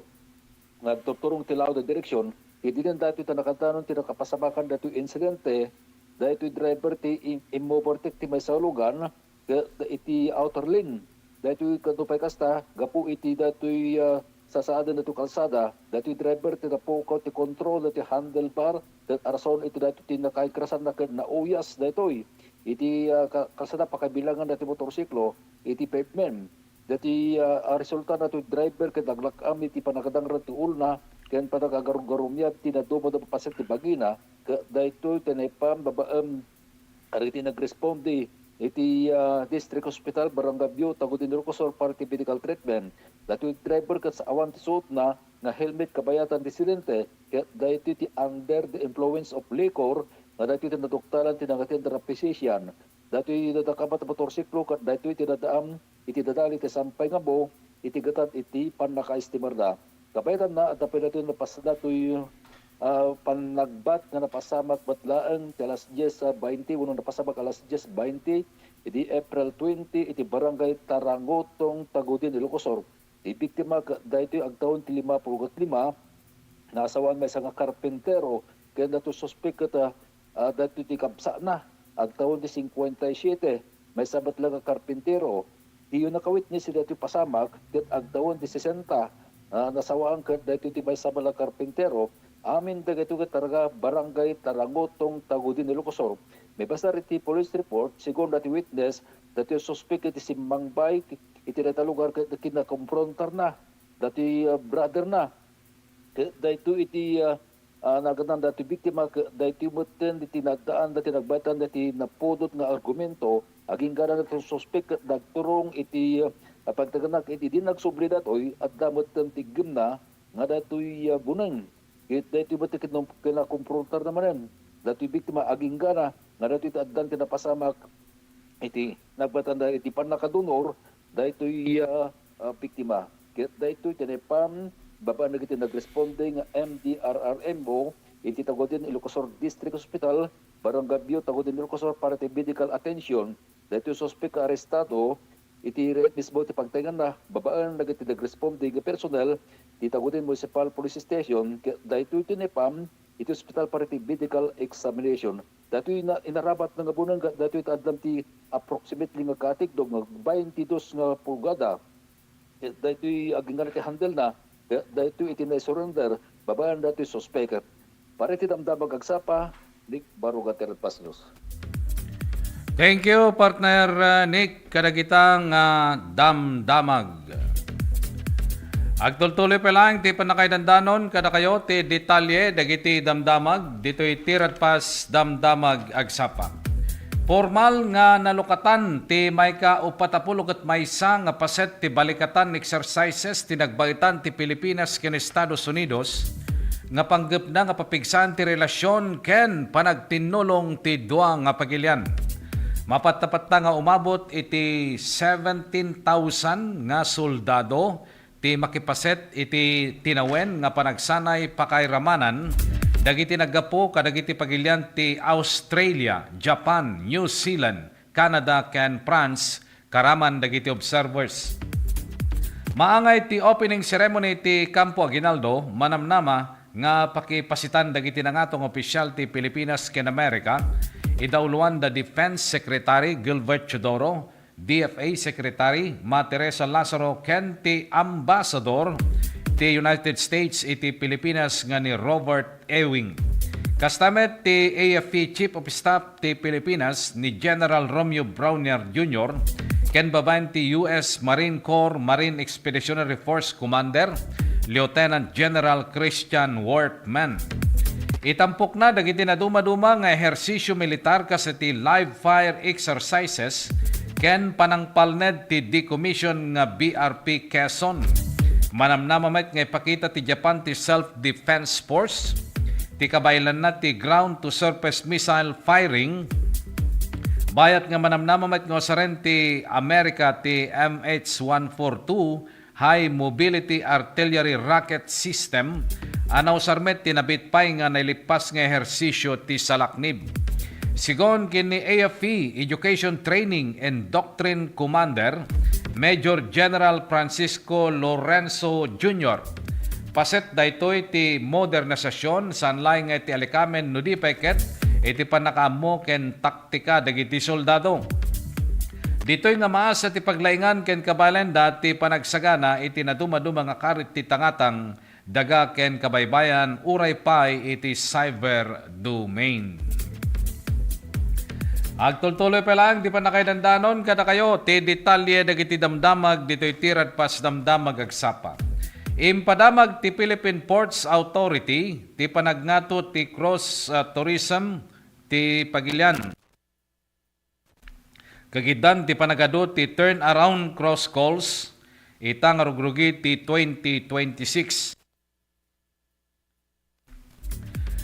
nga agturturong ti laud a direksion. Idi daytoy ti nakantanon ti nakapasabakan daytoy insidente, daytoy driver ti im-, immovertake ti maysa a lugan, ket iti outer lane. Daytoy kano pay kasta, gapu iti daytoy, ah, sasaaden daytoy kalsada, daytoy driver ti napukaw ti kontrol daytoy handlebar, ket arason iti daytoy ti nakaikrasanna ket nauyas daytoy iti, ah, ka-, kalsada pakabilangan daytoy motorsiklo iti pavement. Daytoy, ah, a resulta daytoy driver ket naglak-am iti panagadangran ti ulna ken panagagarum-garumiad ti nadumdum a paset ti bagina, ket daytoy ti naipan babaen kadagiti nagresponde iti, ah, District Hospital, Barangay View, Tagudin, Ilocos Sur, para ti medical treatment. Daytoy driver ket saawan ti suotna nga helmet kabayatan ti insidente, ket daytoy ti under the influence of liquor, nga daytoy ti naduktalan ti nangatender a physician. Daytoy nadakamat a motorsiklo, ket daytoy ti nadaan iti dadali ti sampay nga amo iti gatad iti pannakaestimarda. Kabayatanna, adda pay daytoy napas-, daytoy, ah, panagbat nga napasamak met laeng ti alas dies bainte, wenno napasamak alas dies bainte, idi April twenty, iti Barangay Tarangutong, Tagudin, Ilocos Sur. Ti biktima ket daytoy agtawen ti lima pulu't lima nga asawaan maysa nga karpintero, ken daytoy suspek ket, ah, ah, daytoy ti kabsatna, agtawen ti singkuenta y siete, maysa met la nga karpintero. Diyo nakawitness iti daytoy pasamak, ket agtawen ti sesenta, ah, nasawaan ket daytoy ti maysa met la karpintero. Amin dagitoy ket taga Barangay Tarangutong, Tagudin, Ilocos Sur. Mibasar iti police report, segun daytoy witness, daytoy suspek iti simmangbay iti dayta lugar ket kinakomprontarna daytoy, ah, brotherna. Ket daytoy iti, ah, ah, nagannan daytoy biktima, ket daytoy metten iti naddaan daytoy nagbayatan daytoy napudot nga argumento. Agingga daytoy suspek ket nagturong iti, ah, pagtagenak iti di nagsubli daytoy, adda metten ti iggemna nga daytoy, ah, buneng. Ket daytoy met ti kinum-, kinakomprontarna manen daytoy biktima, aginggana nga daytoy ti addan ti napasamak iti nagbatanda iti pannakadunor daytoy, ah, ah, biktima. Ket daytoy ti naipan babaen dagiti nagresponde nga M D R R M O iti Tagudin Ilocos Sur District Hospital, Barangay View, Tagudin Ilocos Sur para ti medical attention. Daytoy suspek nga arestado iti re-, mismo ti pagtaenganna babaen dagiti nagresponde nga personnel ti Tagudin Municipal Police Station, ket daytoy ti naipan iti ospital para ti medical examination. Daytoy ina-, inarabatna nga buneng, daytoy ti addan ti approximately nga katikdom nga baintidos nga pulgada. Ket daytoy agingga ti handle na, ket daytoy iti naisurrender babaen daytoy suspek. Para iti Damdamag Agsapa, Nick Baruga, Tired Pass News. Thank you, partner, uh, Nick, kadagita nga damdamag. Agtultuloy pay laeng ti pannakaidandanon kadakayo ti detalye dagiti damdamag ditoy Tired Pass Damdamag Agsapa. Pormal nga nalukatan ti maika uppat a pulo ket maysa nga paset ti balikatan exercises ti nagbaetan ti Pilipinas ken Estados Unidos nga panggepna nga papigsaan ti relasyon ken panagtinnulong ti dua nga pagilian. Mapatapatna nga umabot iti seventeen thousand nga soldado ti makipaset iti tinawen nga panagsanay pakairamanan dagiti naggapu kadagiti pagilian ti Australia, Japan, New Zealand, Canada, ken France, karaman dagiti observers. Maangay ti opening ceremony ti Campo Aguinaldo, manamnama nga pakipasitan dagiti nangato nga opisyal ti Pilipinas ken Amerika, idauloan da Defense Secretary Gilbert Teodoro, D F A Secretary Ma Teresa Lazaro ken ti Ambassador ti United States iti Pilipinas nga ni Robert Ewing. Kasta met ti A F P Chief of Staff ti Pilipinas ni General Romeo Brawner Junior ken babaen ti U S Marine Corps Marine Expeditionary Force Commander Lieutenant General Christian Wortman. Itampokna dagiti nadumaduma nga ehersisyo militar kas iti live fire exercises ken panangpalned ti decommission nga B R P Quezon. Manamnama met nga ipakita ti Japan ti self-defense force, ti kabaelanna ti ground-to-surface missile firing, bayat nga manamnama met nga usaren ti Amerika ti M H one forty-two High Mobility Artillery Rocket System a nausar met ti nabit pay nga nailippas nga ehersisyo ti salaknib. Sigun ken ni A F P Education Training and Doctrine Commander, Major General Francisco Lorenzo Junior, paset daytoy ti modernisasyon saan laeng nga iti alikamen no di pay ket iti pannakaammo ken taktika dagiti soldado. Ditoy nga maasa ti paglaingan ken kabaelanda ti panagsagana iti nadumaduma nga karit ti tangatang, daga ken kabaybayan uray pay iti cyber domain. Agtultuloy pay laeng ti pannakaidandanon kadakayo ti detalye dagiti damdamag ditoy Tired Pass Damdamag Agsapa. Impadamag ti Philippine Ports Authority ti panagngato ti cruise, ah, tourism ti pagilian. Kagidan ti panagadu ti turnaround cross calls ita nga rugrugi ti twenty twenty-six.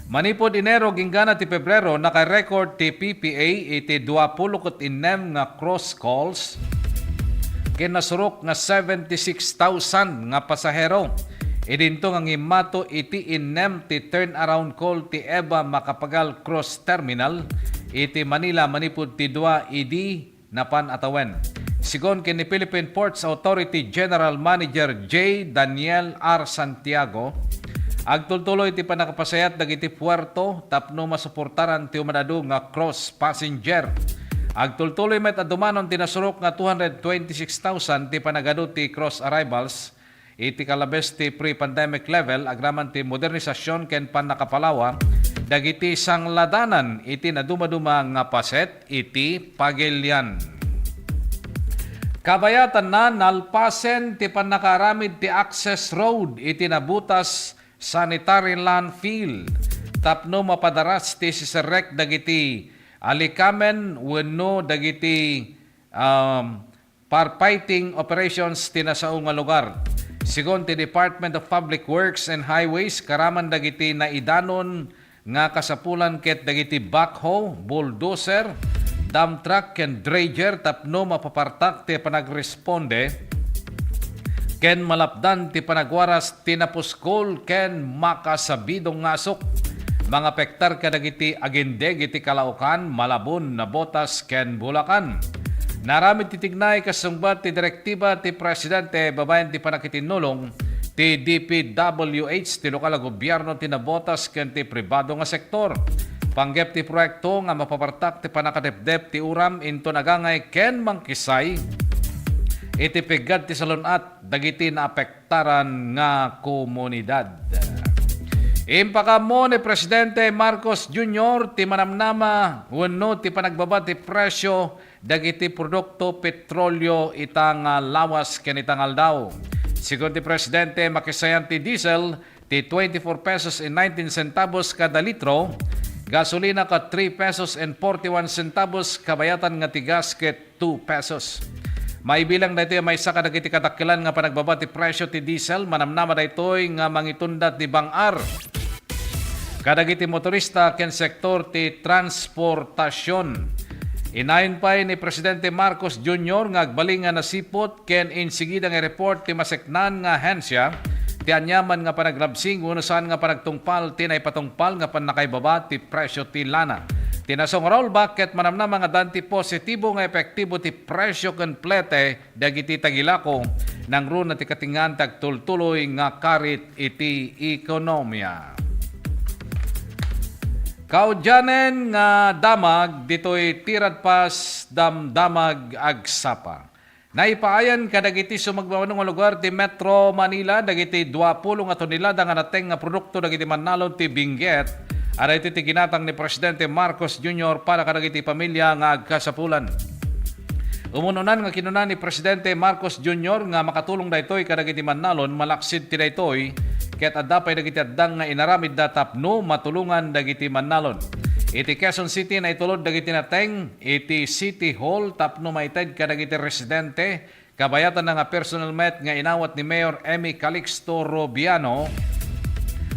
Manipud Enero inggana ti Pebrero, naka-record ti P P A iti duapulo ket innem nga cross calls ken nasurok nga seventy-six thousand nga pasahero. Idinto nga ngimmato iti innem ti turnaround call ti EVA Macapagal Cross Terminal iti Manila manipud ti dua idi napan a tawen. Sigun ken ni Philippine Ports Authority General Manager J Daniel R Santiago, agtultuloy ti pannakapasayat dagiti puerto tapno masuportaran ti umad-adu nga cross passenger. Agtultuloy met a dumanon ti nasurok nga two hundred twenty-six thousand ti panagadu ti cross arrivals iti kalabes ti pre-pandemic level agraman ti modernisasyon ken pannakapalawa dagiti sangladanan iti nadumaduma nga paset iti pagilian. Kabayatanna, nalpasen ti pannakaaramid ti access road iti nabutas sanitary landfill tapno mapadaras ti siserrek dagiti alikamen wenno dagiti um, firefighting operations ti nasao nga lugar. Sigun ti Department of Public Works and Highways, karaman dagiti naidanon nga kasapulan ket dagiti backhoe, bulldozer, dump truck ken dredger tapno mapapartak ti panagresponde ken malapdan ti panagwaras ti napuskol ken makasabidong nga asuk. Mangapektar kadagiti agindeg iti Caloocan, Malabon, Navotas ken Bulacan. Naaramid ti tignay kasungbat ti direktiba ti Presidente babaen ti pannakitinnulong ti D P W H, ti lokal a gobyerno ti Navotas ken ti pribado nga sektor. Panggep ti proyekto nga mapapartak ti pannakadepdep ti uram inton agangay ken mangkisay iti piggad ti salun-at dagiti naapektaran nga komunidad. Impakaammo ni Presidente Marcos Junior ti manamnama wenno ti panagbaba ti presyo dagiti produkto petrolio ita nga lawas ken ita nga aldaw. Sigun ti Presidente, makisayan ti diesel ti twenty-four pesos and nineteen centavos kada litro, gasolina ket three pesos and forty-one centavos, kabayatan nga ti gas ket two pesos. Maibilang daytoy a maysa kadagiti kadakkelan nga panagbaba ti presyo ti diesel, manamnama daytoy nga mangitunda ti bang-ar kadagiti motorista ken sektor ti transportasion. Inayon pay ni Presidente Marcos Junior nga agbalin nga nasiput ken insigida nga i-report ti maseknan nga ahensia ti aniaman nga panagrabsing wenno saan nga panagtungpal ti naipatungpal nga pannakaibaba ti presyo ti lana. Ti nasao nga rollback ket manamnama nga addaan ti positibo nga epektibo ti presyo ken plete dagiti tagilako, nangruna ti katengngaan ti agtultuloy nga karit iti ekonomia. Kaudianen nga damag ditoy Tiradpas, Damdamag, Agsapa. Naipaayan kadagiti sumagmamano nga lugar ti Metro Manila dagiti duapulo nga tonelada nga nateng nga produkto dagiti mannalon ti Benguet a daytoy ti ginatang ni Presidente Marcos Junior para kadagiti pamilya nga agkasapulan. Umununan nga kinuna ni Presidente Marcos Junior nga makatulong daytoy kadagiti mannalon malaksid ti daytoy, ket adda pay dagiti addang nga inaramidda tapno matulongan dagiti mannalon. Iti Quezon City, naitulod dagiti nateng iti City Hall tapno maited kadagiti residente. Kabayatanna nga personal met nga inawat ni Mayor Emmy Calixto Rubiano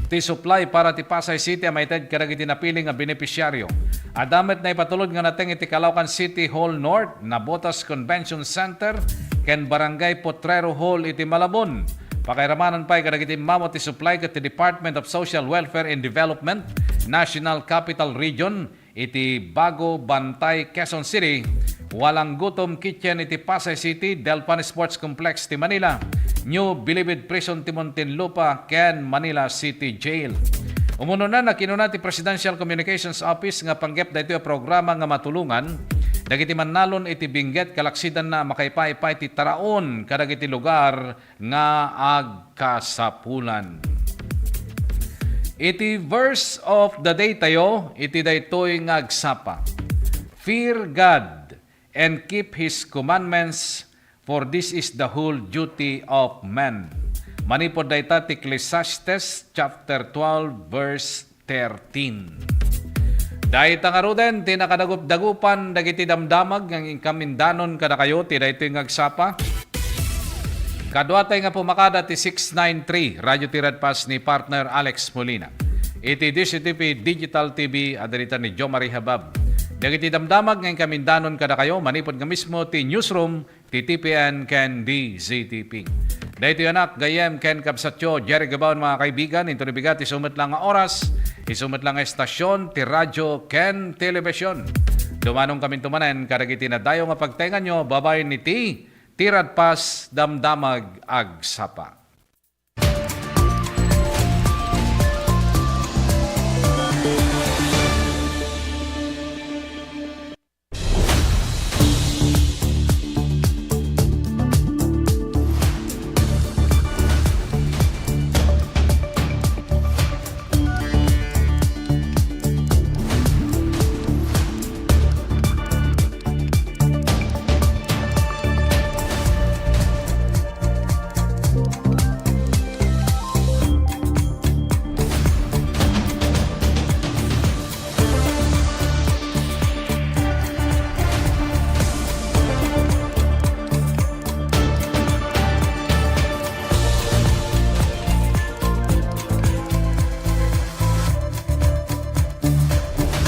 ti supply para ti Pasay City a maited kadagiti napili nga benepisyaryo. Adda met naipatulod nga nateng iti Caloocan City Hall North, Navotas Convention Center, ken Barangay Potrero Hall iti Malabon. Pakairamanan pay kadagiti immawat ti supply ket ti Department of Social Welfare and Development, National Capital Region, iti Bago Bantay, Quezon City, Walang Gutom Kitchen iti Pasay City, Delpan Sports Complex ti Manila, New Bilibid Prison ti Muntinlupa, ken Manila City Jail. Umununan a kinuna ti Presidential Communications Office nga panggep daytoy a programa nga matulongan dagiti mannalon iti Benguet kalaksidanna a makaipaypay ti taraon kadagiti lugar nga agkasapulan. Iti verse of the day tayo, iti daytoy nga agsapa, "Fear God and keep His commandments, for this is the whole duty of man." Manipud dayta ti Ecclesiastes chapter twelve, verse thirteen. Dayta ngaruden ti nakadagupdagupan dagiti damdamag nga inkamindanon kadakayo ti daytoy nga agsapa. Kaduatay nga pumakada ti six nine three, Radyo Tiradpas ni partner Alex Molina. Iti D C T V Digital T V, adda dita ni Jo Marie Habab. Dagiti damdamag nga inkamindanon kadakayo, manipud nga mismo ti newsroom ti T P N ken D Z T P. Daytoy anak, gayyem ken kabsatyo, Jerry Gabaon, mga kaibigan, inton bigat, isu met lang nga oras, isu met lang nga estasyon, ti radyo ken telebisyon. Dumanong kami tumanen kadagiti nadayo nga pagtaenganyo, babaen iti Tiradpas Damdamag Agsapa.